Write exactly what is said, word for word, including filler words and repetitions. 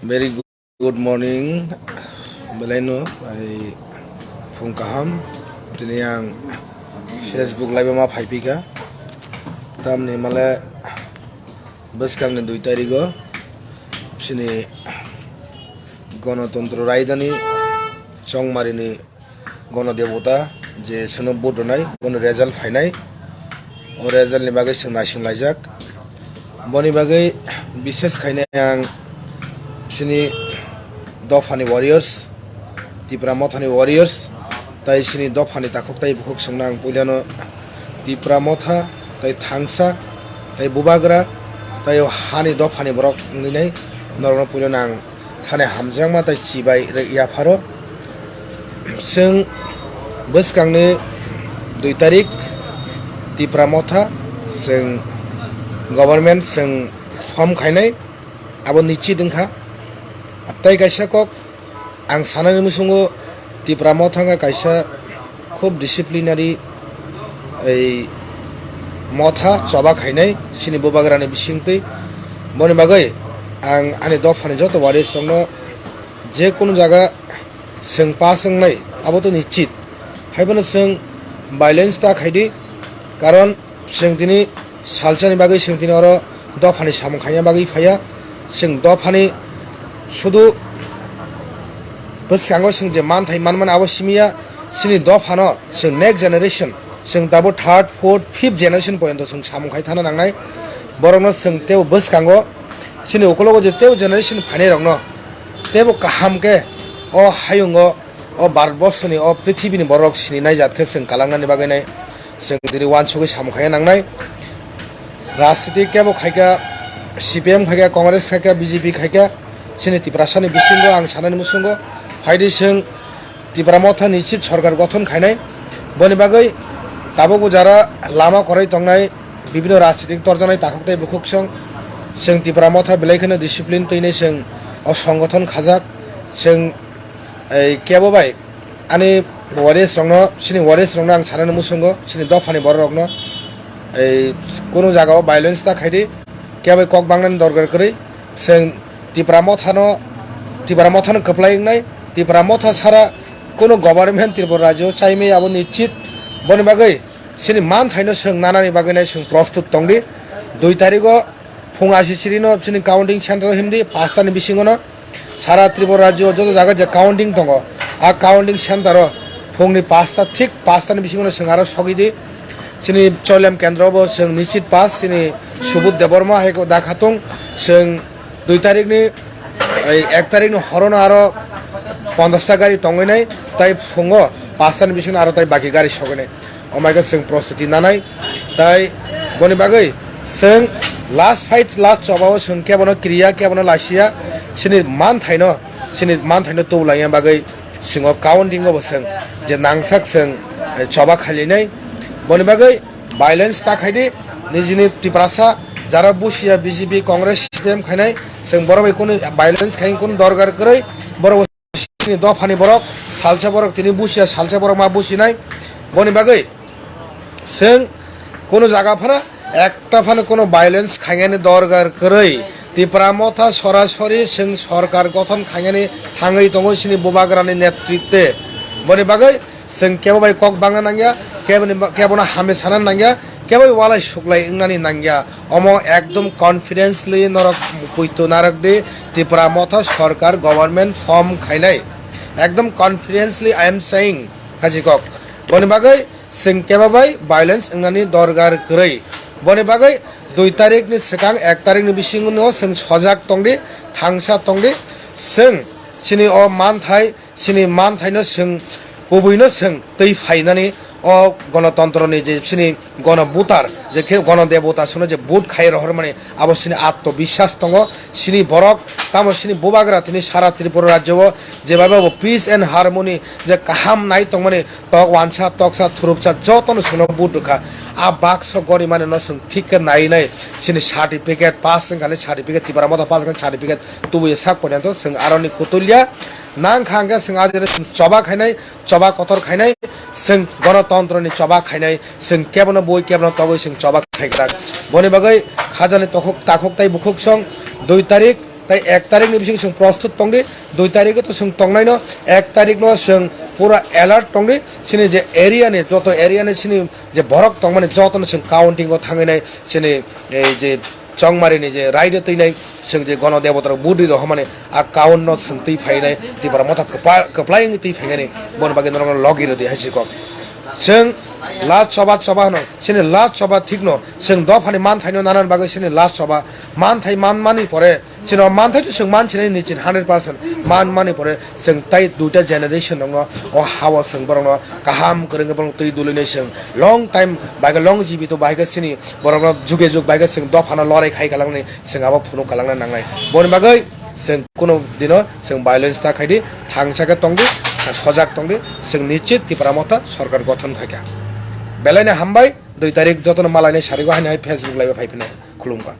Very good morning, belaino, ai, phung kaham. Tini ang Facebook live ma phaipika. Tamni male bwskangni dui tarigo chini Ganatantro Raidani Chongmarini Ganadevota je chwngno vote rwnai, bono result phainai. O result ni bagwi chwng naising laijak. Boni bagwi bishes khainai ang chini dophani warriors, Tipra Mothani warriors, tai chini dophani takhuk tai bukhuk chwngno ang puilano Tipra Motha, tai Thangsa, tai Bubagra, tai o hani dophani borok wngwi nai norokno puilano ang khani hamjakma tai chibai rw yapharo. Chwng bwskangni dui tarik Tipra Motha chwng government chwng form khainai, abo nichit wngkha. Tei kaisa kok ang sanani musungo Tipra Motha wngkha kaisa khub disciplinary ei motha choba khainai chini bubagrani bisingtwi. Boni bagwi ang ani dophani joto warriors rokno je kunu jaga chwng pass wngnai abo to nichit. Haiphano chwng violence ta khaidi, karon chwng tini salsani bagwi chwng tini oro dophani samung khaina bagwi phaiya. Chwng dophani sudu bwskango chwng je manthai manmani abo simiya, chini dophano chwng next generation, chwng tabuk third, fourth, fifth generation porjonto chwng samung khai thana nangnai. Borokno chwng teibo bwskango chini ukulogo je teibo generation phainairokno teibo kaham khe o hayungo, o Bharat borsoni, o prithibini borok sini naijak khe chwng kalangnani bagwi nai chwng tini uansugwi samung khai nangnai. Rajniti kebo khaikha, C P M khaikha, Congress khaikha, B J P khaikha, chini Tiprasani bisingo ang sanani musungo phaidi chwng Tipra Motha nichit sorkar gothon khainai. Boni bagwi tabukbo jara lama kwrwi tongnai, bibhinno rajnitik torjaknai takhuk tei bukhuk song, chwng Tipra Motha belai kheno discipline twinai chwng o songgothon khajak. Chwng ei kebo bai ani warriors rokno, chini warriors rokno ang sanani musungo, chini dophani borok rokno ei kunu jagao violence ta khaidi, kebo bai kok bangnani dorkar kwrwi. Chwng Tipra Mothano, Tipra Mothano kwplai wngnai, Tipra Motha sara kunu government Tripura rajyo chaimai abo nichit. Boni bagwi chini manthaino chwng nanani bagwi nai chwng prostut tongdi. Dui tarigo phung ashi sirino chini counting center himdi, pastani bisingono sara Tripura rajyo joto jaga je counting tongo, a counting center o phungni pasta, thik pastani bisingono chwng aro sogidi. Chini Choilem kendro bo chwng nichit pass, chini Subudh Debbarma hai ko da khatung, chwng dui tarikni ei ek tarikni horono aro ponchash ta gari tongwi nai, tai phungo pastani bisingo aro tai baki gari sogwi nai. Omaikhe chwng prostuti nanai. Tai boni bagwi chwng last fight, last chobao chwng kebono kiriya, kebono laisiya, chini manthaino, chini manthaino tubulangya bagwi chwng o counting o bo chwng je nangsak chwng, eh, choba khailinai. Boni bagwi violence ta khaidi, nijini Tiprasa jara busiya B J P, Congress, C P M khainai, chwng borok bai kunu violence khaini kunu dorkar kwrwi, borok chini dophani borok, salsa borok tini busiya, salsa borok ma businai. Boni bagwi chwng kunu jaga phano ekta phano kunu violence khainani dorkar kwrwi, Tipra Motha sorasori chwng sorkar gothon khainani thangwi tongo chini bubagrani netritwe. Boni bagwi chwng kebo bai kok bangna nangya, keboni ba-, kebono hamya sana nangya, kebo bai walai suklai wngnani nangya. Omo ekdom confidently norok poito narwk di, Tipra Motha sorkar government form khainai. Ekdom confidently I am saying, kachi kok. Boni bagwi chwng kebo bai violence wngnani dorkar kwrwi. Boni bagwi dui tarikni swkang ek tarikni bisingo chwng sojak tongdi, thangsa tongdi. Chwng chini o manthai, chini manthaino chwng kubuino chwng twi phainani o gonotontroni je chini gono voter, je khe gono debota chwngno je vote khai rohormani, abo chini atmobiswas tongo. Chini borok, tamo chini bubagra tini sara Tripura rajyo o jebaiba bo peace and harmony je kaham nai tongmani, tok wansa, toksa, thurupsa jotono chwngno vote rwkha. A bakso gorimani no chwng thik khe nai nai chini certificate pass wngkha ni certificate, Tipra Motha pass wngkha ni certificate tubuya sak porjonto chwng aroni kutulia nang kha hwnkhe chwng a jora chwng choba khainai, choba kotor khainai, chwng gonotontroni choba khainai, chwng kebono bui kebono togwi chwng choba khaikha. Boni bagwi khajani tokhok, takhok tai bukhuk song dui tarik Tai ek tarik ni bising chwng prostut tongdi, dui tarik to chwng tongnaino, ek tarik no chwng pura alert tongdi, chini je area ni, joto area ni chini je borok tongmani joto no chwng counting o thanginai, chini ei je chongmari ni je raida twinai, chwng je gono debota rok budi rohormani a count no chwng twi phainai, Tipra Motha kwpla-, kwplai wngwi twi phainani, boni bagwi norok no logi rwdi hai si kok. Chwng last choba choba hwno, chini last choba thik no, chwng dophani manthai no nanan bagwi chini last choba, manthai manmani pore, chini o manthai to chwng mansinai ni chin hundred percent, manmani pore chwng tai duita generation rok no o hao chwng borok no kaham kwrwngwi borok twi dulwi nai chwng long time bai khe long jibi to bai khe chini borok no juge jug bai khe chwng dophano lorai khai kalang ni chwng abo phunuk kalang na nangnai. Boni bagwi chwng kuno dino chwng violence ta khai di, thangsa khe tong di, sojak tong di, chwng nischit Tipra Motha sorkar gothon khai kha. Belai no hambai, dui tarik jotono malainai sarigo haino hai Facebook live o phai phinai. Khulumkha.